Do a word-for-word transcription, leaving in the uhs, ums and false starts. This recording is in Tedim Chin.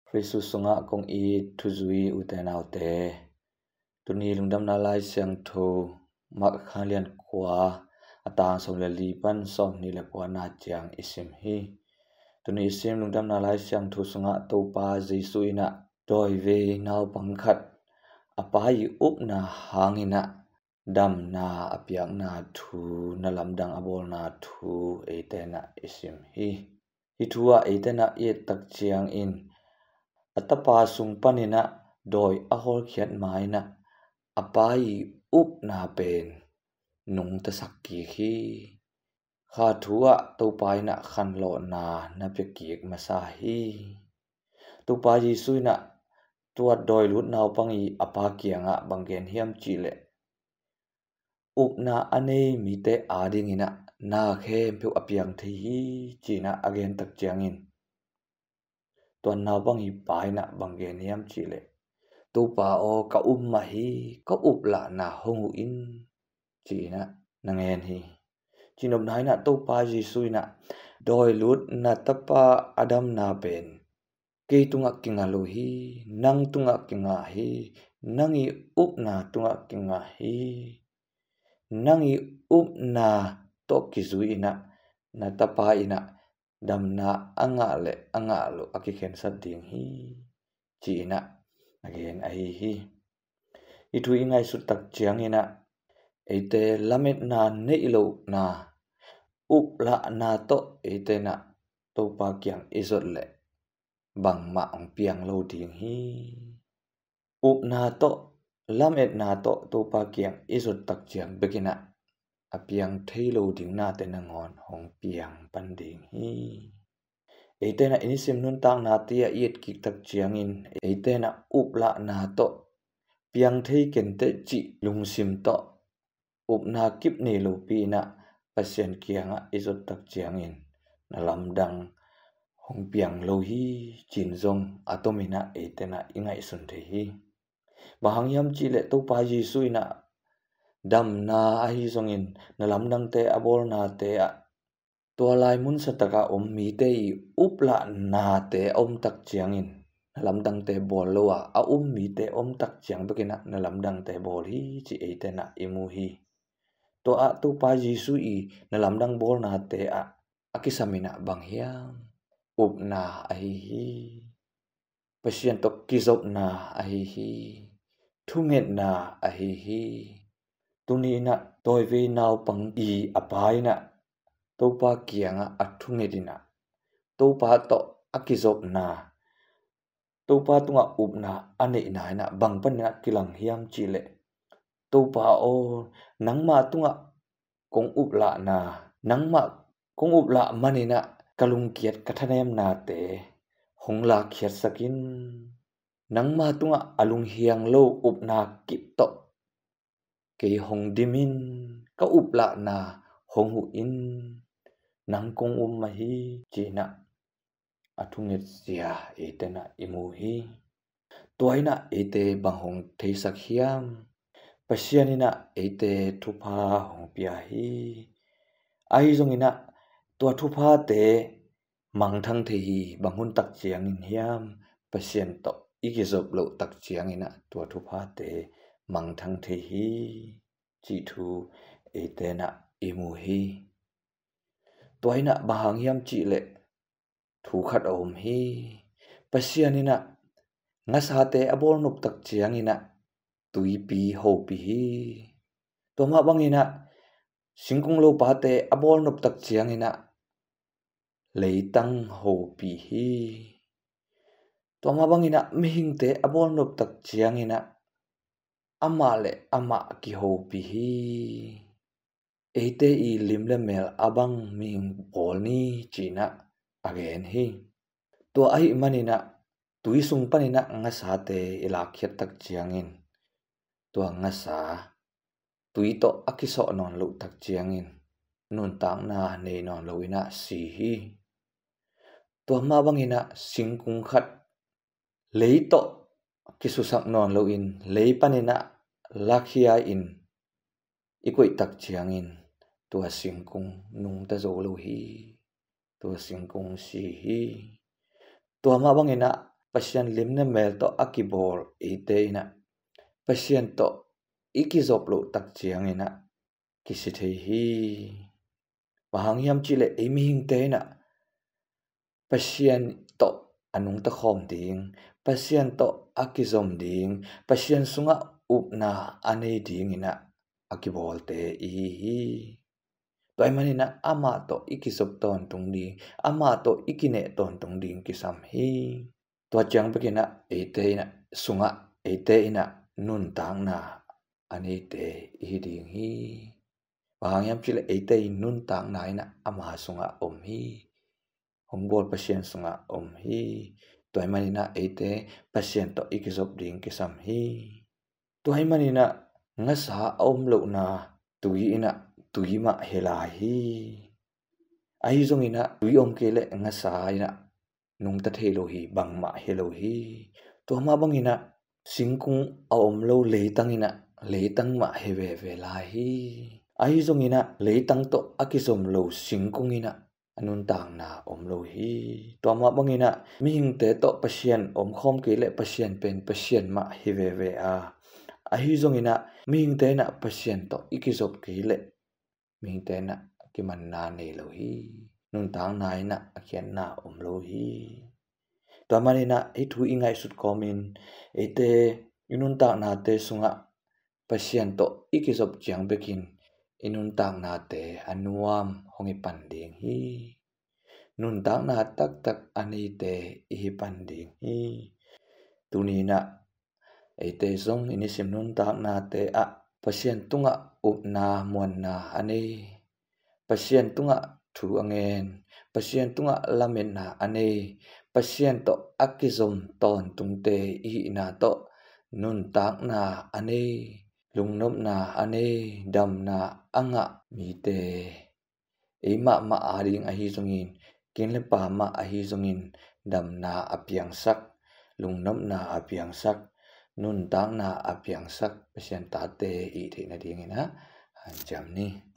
Khrih Jesuh sungah kong it thuzui ute naute, tuni Lungdamna Lai Siangtho Mark khanglian kua, a tang sawm le li pan sawm nih le kua na ciang i sim hi. Tuni i sim Lungdamna Lai Siangtho sungah Topa Jesuh in ah dawivei naupang khat a pa i upna hangin ah damna a piakna thu, na lamdang a bawlna thu eite in ah i sim hi. Hih thu ah eite in ah i et tak ciangin a tapa sung panin ah dawi a hawlkhiat ma in ah a pa i upna pen nungtasak kik hi. Kha thu ah Topa in ah khanlawhna na pia kik masa hi. Topa Jesuh in ah tua dawilut naupang i a pa kiangah bang gen hiam cih leh, upna a nei mite adingin ah na khempeuh a piang thei hi, ci-in ah a gen tak ciangin, tua naupang i pa in ah bang gen hiam cih leh, Topa aw, ka um mah hi, ka uplahna hong huh in, ci-in ah na ngen hi. Cinopna in ah Topa Jesuh in ah dawilut na tapa a damna pen kei tungah kingah lo hi, nang tungah kingah hi, nang i upna tungah kingah hi. Nang i upna tawh kizui in ah na tapa in ah damna a ngah le a ngah loh a kikhensat ding hi, ci-in ah a gen ahi hi. Hih thu i ngaihsut tak ciangin ah eite lametna neih lohna, uplahna tawh eite in ah Topa kiang i zot leh bangmah hong piang lo ding hi. Upna tawh, lametna tawh Topa kiang i zot tak ciang bekin ah a piang thei lo ding nate nangawn hong piang pan ding hi. Eite in ah i nisim nuntaknate ah i et kik tak ciangin eite in ah uplahna tawh, piang thei kenteh cih lungsim tawh, upna kip nei lopi in ah Pasian kiangah i zot tak ciangin na lamdang hong piang lo hi, ci-in zong a tomin ah eite in ah i ngaihsun thei hi. Bang hang hiam cih leh Topa Jesuh in ah damna ahi zongin na lamdangte a bawlnate ah tua lai munsa takah om mite i uplahnate a om tak ciangin na lamdangte bawl lo a, a um mite om tak ciang bekin ah na lamdangte bawl hi, ci eite in ah i mu hi. Tua ah Topa Jesuh i na lamdang bawlnate ah a kisam in ah bang hiam? Upna ahi hi. Pasian tawh kizopna ahi hi. Thungetna ahi hi. Tuni in ah dawivei naupang i a pa in ah Topa kiangah a thunget in ah Topa tawh a kizopna, Topa tungah upna a neihna in ah bang panin ah kilang hiam cih leh, Topa aw, nangmah tungah kong uplahna, nangmah kong uplah manin ah ka lungkiat ka thanemnate hong lakkhiatsak in. Nangmah tungah a lunghiang lo upna kip tawh kei hong dim in, ka uplahna hong huh in, nang kong um mah hi, ci-in ah a thungetzia eite in ah i mu hi. Tua in ah eite bang hong theisak hiam? Pasian in ah eite thupha hong pia hi. Ahi zongin ah tua thuphate mangthang thei hi. Bang hun tak ciangin hiam? Pasian tawh i kizop loh tak ciangin ah tua thuphate mangthang thei hi, cih thu eite in ah i mu hi. Tua in ah bang hang hiam cih leh thu khat a om hi. Pasian in ah ngasate a bawlnop tak ciangin ah tuipi hopih hi. Tua mah bangin ah singkung lopate a bawlnop tak ciangin ah leitang hopih hi. Tua mah bangin ah mihingte a bawlnop tak ciangin ah amah le amah kihopih hi. Eite i lim le mel a bang mihing bawl ni, ci-in ah a gen hi. Tua ahih manin ah tui sung panin ah ngasate i lakkhiat tak ciangin tua ngasa tui tawh a kisawh nawn loh tak ciangin nuntakna nei nawn lo in ah si hi. Tua mah bangin ah singkung khat lei tawh kisusak nawn loin lei panin ah lakhia in i koih tak ciangin tua singkung nungta zo lo hi. Tua singkung si hi. Tua mah bangin ah Pasian lim le mel tawh a kibawl eite in ah Pasian tawh i kizop loh tak ciangin ah kisi thei hi. Bang hang hiam cihleh ei mihingte in ah Pasian tawh a nungta khawm ding, Pasian tawh a kizom ding, Pasian sungah upna a nei dingin ah a kibawlte i hi hi. Tua ahih manin ah amah tawh i kizop tawntung ding, amah tawh i kineh tawntung ding kisam hi. Tua ciang bekin ah eite in ah sungah eite in ah nuntakna a neite i hi ding hi. Bang hang hiam cihleh eite i nuntakna in ah ama sungah om hi. Hong bawl Pasian sungah om hi. Tua ahih manin ah eite Pasian tawh i kizop ding kisam hi. Tua ahih manin ah ngasa a om lohna tui in ah tui mah hi lai hi. Ahi zongin ah tui om kei leh ngasa in ah nungta thei lo hi, bangmah hi lo hi. Tua mah bangin ah singkung a om lo leitang in ah leitang mah hi veve lai hi. Ahi zongin ah leitang tawh a kizom lo singkung in ah a nuntakna om lo hi. Tua mah bangin ah mihingte tawh Pasian om khawm kei leh Pasian pen Pasian mah hi veve a, ahi zongin ah mihingte in ah Pasian tawh i kizop kei leh mihingte in ah kimanna nei lo hi. Nuntakna in ah a khiatna om lo hi. Tua manin ah hih thu i ngaihsut kawmin eite i nuntaknate sungah Pasian tawh i kizop ciang bekin i nuntaknate a nuam hong hi pan ding hi. Nuntakna taktak a neite i hi pan ding hi. Tuni in ah eite zong i nisim nuntaknate ah Pasian tungah upna muanna a nei, Pasian tungah thu a ngen, Pasian tungah lametna a nei, Pasian tawh a kizom tawntungte i hihna tawh nuntakna a nei, lungnopna a nei, damna a ngah mite ei mahmah ading ahi zongin, kine le pa mah ahi zongin damna a piangsak, lungnopna a piangsak, nuntakna a piangsak Pasian tate i hih theih nadingin ah hanciam ni.